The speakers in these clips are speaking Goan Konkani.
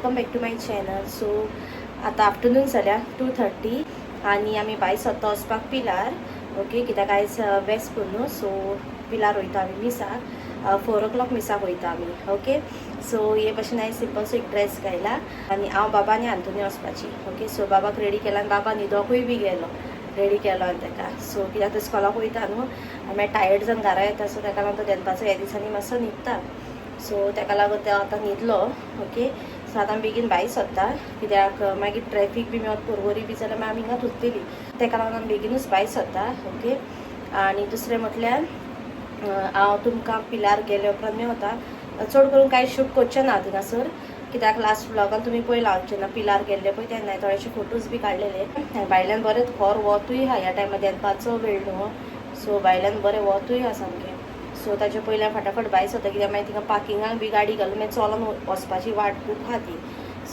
Welcome back to my channel. So आतां आफ्टरनून जाल्या 2:30 आनी आमी भायर सोदता वचपाक पिलार. ओके, कित्याक आयज वेस्प न्हू, सो पिलार वयता आमी मिसाक. 4 ओ क्लॉक मिसाक वयता आमी. ओके, सो हे भशेन हांवें सिंपल सो एक ड्रेस घायला आनी हांव, बाबा आनी आंतोनी वचपाची. ओके, सो बाबाक रेडी केला आनी बाबा न्हिदोकूय बी गेलो, रेडी केलो हांवें ताका. सो कित्याक तो स्कॉलाक वयता न्हू, मागीर टायर्ड जावन घरा येता, सो ताका लागून तो दनपारचो ह्या दिसांनी मातसो न्हिदता. सो ताका लागून तो आतां न्हिदलो. ओके, सो आतां आमी बेगीन भायर सरता, कित्याक मागीर ट्रॅफीक बी मेळत पर्वरी बी जाल्यार मागीर आमी हिंगात उरतली. ताका लागून आमी बेगीनूच भायर सरता. ओके, आनी दुसरें म्हटल्यार हांव तुमकां पिलार गेले उपरांत मेवता. चड करून कांय शूट करचें ना थिंगासर, कित्याक लास्ट व्लॉगान तुमी पळयलां हांव जेन्ना पिलार गेल्ले पळय तेन्ना थोडेशे फोटोज बी काडलेले. भायल्यान बरें खर वतूय आहा. ह्या टायमार दनपारचो वेळ न्हू, सो भायल्यान बरें वतूय आहा सामकें. सो ताचे पयलीं हांव फाटाफट भायर सरता, कित्याक मागीर थिंगा पार्किंगाक बी गाडी घालून मागीर चलोन वचपाची वाट खूब आहा ती.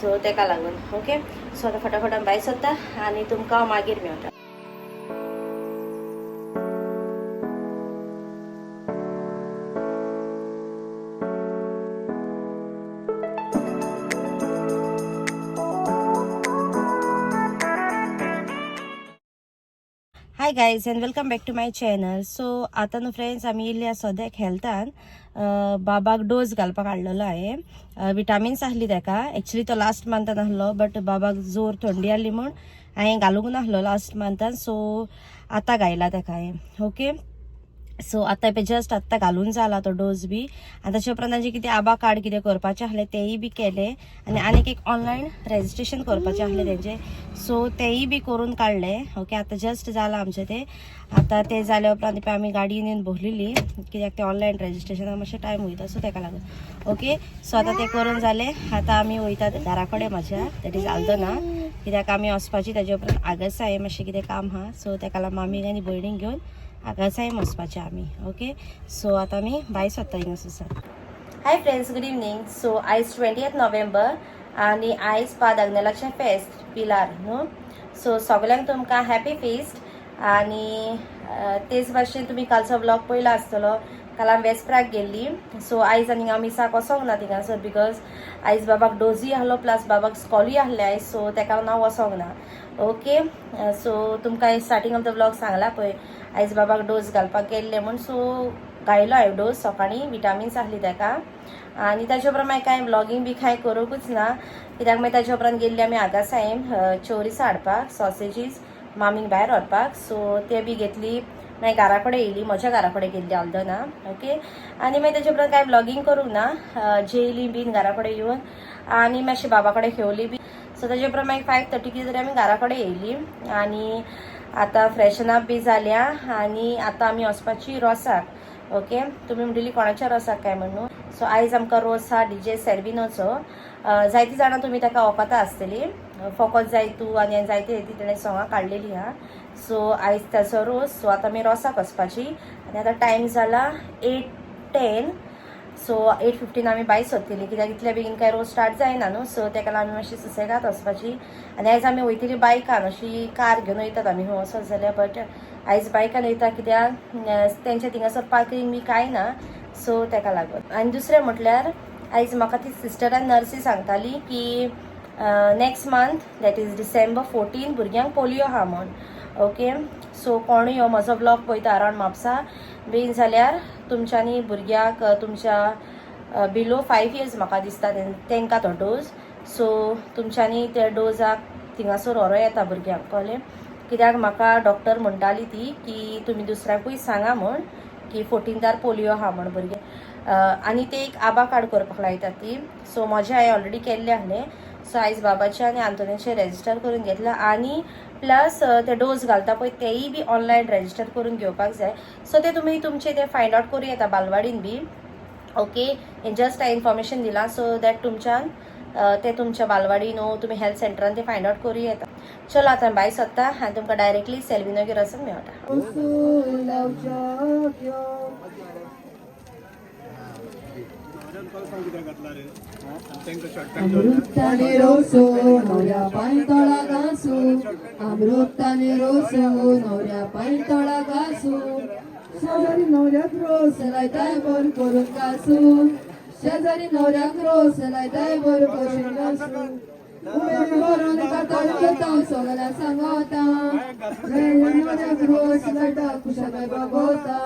सो ताका लागून. ओके, सो आतां फटाफट आमी भायर सरता आनी तुमकां हांव मागीर मेवता. Hi guys and welcome back to my channel. So आतां न्हू फ्रेंड्स, आमी येयल्ली आसा सद्याक हेल्थान. बाबाक डोस घालपाक हाडलेलो हांवें. विटामिन्स आहली ताका. एक्चुली तो लास्ट मंथान आहलो, बट बाबाक जोर थंडी आहली म्हूण हांवें घालूंक नासलो लास्ट मंथान. सो आतां घायला ताका हांवें. ओके, सो आतां पळय जस्ट आत्तां घालून जाला तो डोस बी. आनी ताचे उपरांत तांचे कितें आबा कार्ड कितें करपाचें आहलें तेंय बी केलें आनी आनीक एक ऑनलायन रेजिस्ट्रेशन करपाचें आहलें तेंचें, सो तेंय बी करून काडलें. ओके, आतां जस्ट जालां आमचें तें. आतां तें जाल्या उपरांत पळय आमी गाडयेन येवन बसलेली, कित्याक तें ऑनलायन रेजिस्ट्रेशनाक मातशें टायम वयता, सो ताका लागून. ओके, सो आतां तें करून जालें. आतां आमी वयतात घरा कडेन म्हाज्या, that is Aldona, कित्याक आमी वचपाची ताजे उपरांत आगासाय मातशें कितें काम आहा. सो ताका लागून मामीक आनी भयणीक घेवन आगासाय वचपाचें आमी. ओके, सो आतां आमी भायर सरता हिंगासर. Hi friends, good evening. So आयज 20 नोव्हेंबर आनी आयज पाद आग्नेलाचें फेस्त पिलार न्हू. सो सगल्यांक तुमकां हॅपी फेस्ट. आनी तेच भाशेन तुमी कालचो व्लॉग पळयला आसतलो. काल आमी वेस्प्राक गेल्ली. सो आयज आनी हांव मिसाक वचोंक ना थिंगासर, because आयज बाबाक डोजूय आहलो, प्लस बाबाक स्कॉलूय आहलें आयज. सो ताका लागून हांव वचोंक ना. ओके, सो तुमकां स्टार्टींग ऑफ the vlog सांगला पळय, आयज बाबाक डोस घालपाक गेल्ले म्हूण. सो घायलो हांवें डोस सकाळीं, विटामिन्स आहली ताका. आनी ताच्या उपरांत मागीर कांय व्लॉगींग बी कांय करूंकूच ना, कित्याक मागीर ताच्या उपरांत गेल्ली आमी आगासायम चोरीस हाडपाक, सॉसेजीस मामीक भायर व्हरपाक. सो ते बी घेतली, मागीर घरा कडेन येयली, म्हज्या घरा कडेन गेल्ली आल्दोना. ओके, आनी मागीर ताच्या उपरांत कांय व्लॉगींग करूंक ना. जेयली बीन घरा कडेन येवन आनी मातशें बाबा कडेन खेवली बी. सो ताच्या उपरांत मागीर 5:30 कितें तरी आमी घरा कडेन येयली आनी आतां फ्रेशन अप बी जाल्या आनी आतां आमी वचपाची रोसाक. ओके, तुमी म्हणटली कोणाच्या रोसाक काय म्हणून. सो आयज आमकां रोस आहा डीजे सेल्विनोचो. जायतीं जाणां तुमी ताका वळखता आसतली. फोकोत जाय तूं आनी जायती जायती तेणें सोंगां काडलेली आहा. सो आयज ताचो रोस. सो आतां आमी रोसाक वचपाची आनी आतां टायम जाला 8:10. सो 8:15 आमी भायर सरतली, कित्याक इतल्या बेगीन काय रोस स्टार्ट जायना न्हू. सो ताका लागून आमी मातशी सुसेगाद वचपाची. आनी आयज आमी वयतली बायकान, अशी कार घेवन वयतात आमी खंय वचत जाल्यार, बट आयज बायकान वयता, कित्याक तेंच्या थिंगासर पार्किंग बी कांय ना, सो ताका लागून. आनी दुसरें म्हटल्यार आयज म्हाका ती सिस्टरान नर्सी सांगताली की next month, that is December 14, भुरग्यांक पोलियो आहा म्हूण. ओके, सो कोणूय हो म्हजो व्लॉग पळयता अरावंड म्हापसा बीन जाल्यार तुमच्यांनी भुरग्याक तुमच्या बिलो 5 इयर्स म्हाका दिसता तेंकां तो डोज, सो तुमच्यांनी त्या डोजाक थिंगासर व्हरो येता भुरग्यांक, कळ्ळें? कित्याक म्हाका डॉक्टर म्हणटाली ती की तुमी दुसऱ्याकूय सांगा म्हूण की 14थार पोलियो आहा म्हूण भुरगे. आनी ते एक आबा कार्ड करपाक लायतात ती. सो म्हजें हांवें ऑलरेडी केल्लें आहलें. सो आयज बाबाचें आनी आंतोनीचें रेजिस्टर करून घेतलां आनी प्लस ते डोस घालता पळय तेयी बी ऑनलायन रेजिस्टर करून घेवपाक जाय. सो ते तुमी तुमचे ते फायंड आवट करूं येता बालवाडीन बी. ओके, हें जस्ट हांवें इन्फॉर्मेशन दिलां सो that तुमच्यान ते तुमच्या बालवाडीन वो तुमी हेल्थ सेंटरान ते फायंड आवट करूं येता. चलो, आतां भायर सोदता आनी तुमकां डायरेक्टली सेल्विनोगेर वचून मेळटा. अमृताने रोसो नवऱ्या पांयतळा घासू, अमृताने रोसो नवऱ्या पांयतळा घासू, शेजारी नवऱ्याक रोस लायताय बर करून घासू. शेजारी नवऱ्याक रोस लायताय बरो भशेन घासू. उमेदीन भरून कातार करता, सगळ्या सांगता. नवऱ्याक रोस लायता, खुशालकाय बागवता.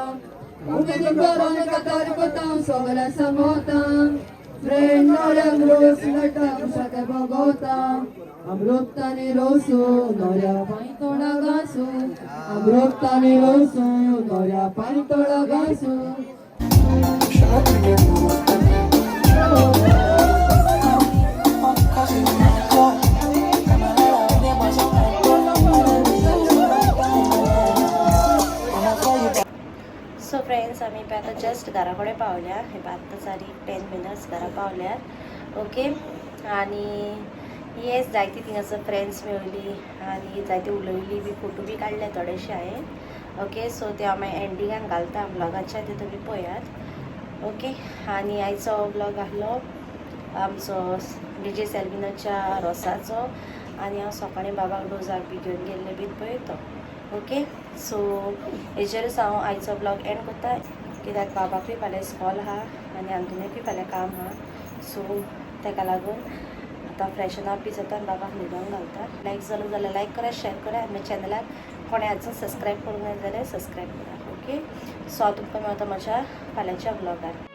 उमेदीन भरून कातार करता, सगळ्या सांगता. फ्रेंड नवऱ्याक रोस लायता, खुशालकाय बागवता. अमृताने रोसो नवऱ्या पांय तोडा घासू. अमृताने रोसो नवऱ्या पांय तोडा घासू. सो फ्रेंड्स, आमी पळय आतां जस्ट घरा कडेन पावल्या. हे पळय, आत्तां सारी 10 मिनट्स घरा पावल्यार. ओके, आनी येस, जायती थिंगासर फ्रेंड्स मेवली आनी जायती उलयली बी, फोटो बी काडले थोडेशे हांवें. ओके, सो ते हांव मागीर एंडिंगान घालता ब्लॉगाच्या, ते तुमी पळयात. ओके, आनी आयचो ब्लॉग आहलो आमचो विजय सेल्विनाच्या रोसाचो आनी हांव सकाळीं बाबाक डोजाक बी घेवन गेल्ले बीन पळय तो. ओके, सो हेजेरच हांव आयचो ब्लॉग एंड करता, कित्याक बाबाकूय फाल्यां इस्कॉल आहा आनी अंतुनूय फाल्यां काम आहा. सो ताका लागून आतां फ्रेशन अप बी जाता आनी बाबाक न्हिदोंक घालता. लायक जालो जाल्यार लायक करा, शेअर करा आनी चॅनलाक कोणें अजून सबस्क्रायब करूंक जाय जाल्यार सबस्क्रायब करा. ओके, सो हांव तुमकां मेळटा म्हज्या फाल्यांच्या ब्लॉगार.